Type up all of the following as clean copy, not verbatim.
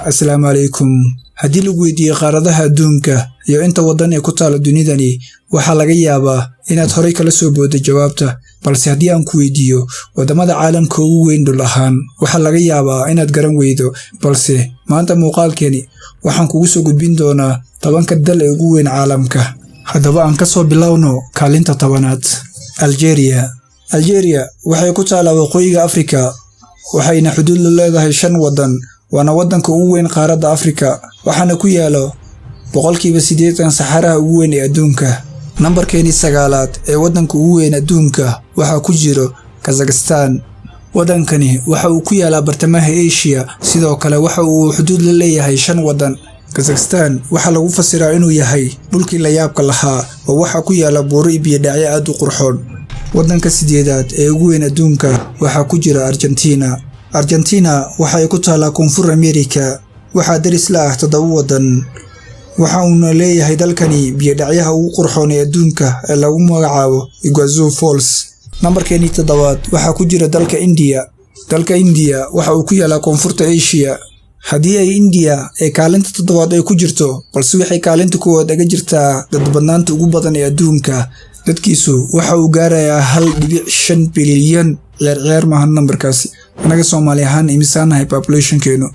Asalaamu calaykum. Haddii lagu weydiiyo qaaradaha adduunka iyo inta waddan ee ku taala dunidani, waxaa laga yaabaa inaad horay kala soo booddo jawaabta. Balse haddii aan ku weydiiyo waddamada caalamka ugu weyn dhul ahaan, waxaa laga yaabaa inaad garan weydo. Balse maanta muuqaalkeeni waxaan kugu soo gudbin doonaa 10-ka dal ee ugu weyn caalamka. Haddaba aan ka soo bilowno kaalinta 10aad, Algeria. Algeria waxay ku taalaa waqooyiga Afrika, waxayna xuduud la leedahay shan waddan, waana waddanka ugu weyn qaaradda Afrika, waxaana ku yaalo 80% saxaraha ugu weyn ee adduunka. Nambarkeenii 9aad ee waddanka ugu weyn adduunka waxaa ku jiro Kazakhstan. Waddankani waxa uu ku yaalaa bartamaha Asia, sidoo kale waxa uu xuduud la leeyahay shan waddan. Kazakhstan waxaa lagu fasiraa inuu yahay dhulkii la yaabka lahaa, oo waxaa ku yaala buuro iyo biyodhacyo aad u qurxoon. Waddanka 8aad ee ugu weyn adduunka waxaa ku jira Argentina. Argentina waxa ay ku taalaa Koonfur Amerika, waxaa deris la ah toddoba waddan, waxa uuna leeyahay dalkani biyodhacyaha ugu qurxoon ee adduunka ee lagu magacaabo Iguazu Falls. Nambarkeenii 7aad waxaa ku jira dalka India. Dalka India waxa uu ku yaalaa koonfurta Asia. Haddii ay India ee kaalinta 7aad ay ku jirto, balse waxay kaalinta koowaad aga jirtaa dadbadnaanta ugu badan ee adduunka. Dadkiisu waxa uu gaarayaa 1.5 bilyan. Ciyaar ciyaar maahan nambarkaasi. Annaga Soomaali ahaan imisaanahay populationkeenu?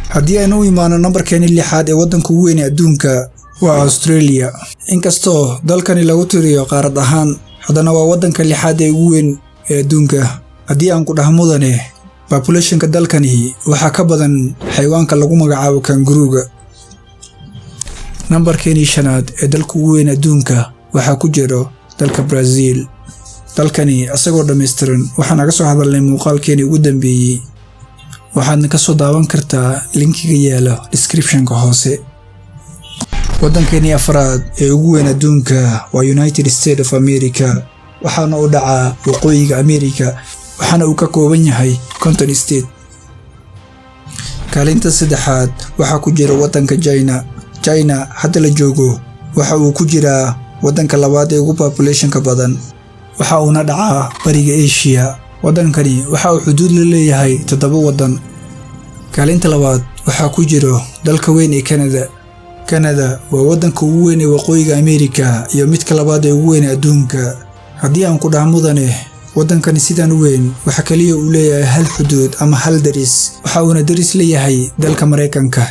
Haddii aynu u imaano nambarkeeni 6aad ee waddanka ugu weyn ee adduunka, waa Australia. Inkastoo dalkani lagu tiriyo qaarad ahaan, haddana waa waddanka lixaad ee ugu weyn ee adduunka. Haddii aan ku dhaha mudane, populationka dalkani waxaa ka badan xayawaanka lagu magacaabo kangaruuga. Nambarkeenii 5aad ee dalka ugu weyn adduunka waxaa ku jiro dalka Brazil. Dalkani isagoo dhammaystiran waxaan naga soo hadalnay muuqaalkeenii ugu dambeeyey, waxaadna ka soo daawan kartaa linkiga yaala descriptionka hoose. Waddankeenii afraad ee ugu weyn adduunka waa United States of America, waxaana uu dhacaa waqooyiga America, waxaana uu ka kooban yahay 50 state. Kaalinta saddexaad waxaa ku jira waddanka China. China hadda la joogo waxa uu ku jiraa waddanka labaad ee ugu populationka badan, waxa uuna dhacaa bariga Asia. Waddankani waxa uu xuduud la leeyahay toddoba waddan. Kaalinta labaad waxaa ku jiro dalka weyn ee Canada. Canada waa waddanka ugu weyn ee waqooyiga America iyo midka labaad ee ugu weyn adduunka. Haddii aan ku dhaha mudane, waddankani sidaan u weyn waxa kaliya uu leeyahay hal xuduud ama hal deris, waxa uuna deris leeyahay dalka Maraykanka.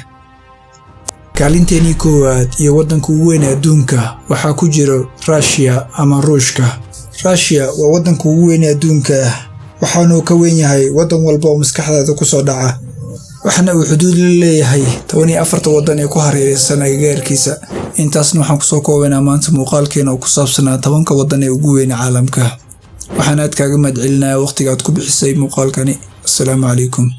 Kaalinteenii koowaad iyo waddanka ugu weyn ee adduunka waxaa ku jiro Russia ama Ruushka. Russia waa waddanka ugu weyn ee adduunka, waxaana uu ka weyn yahay waddan walba oo maskaxdaada ku soo dhaca, waxaana uu xuduud la leeyahay 14-ta waddan ee ku hareeraysan agagaarkiisa. Intaasna waxaan kusoo koobaynaa maanta muuqaalkeena oo ku saabsanaa 10-ka waddan ee ugu weyn caalamka. Waxaan aad kaaga mahadcelinayaa waqtiga aad ku bixisay muuqaalkani. Asalaamu calaykum.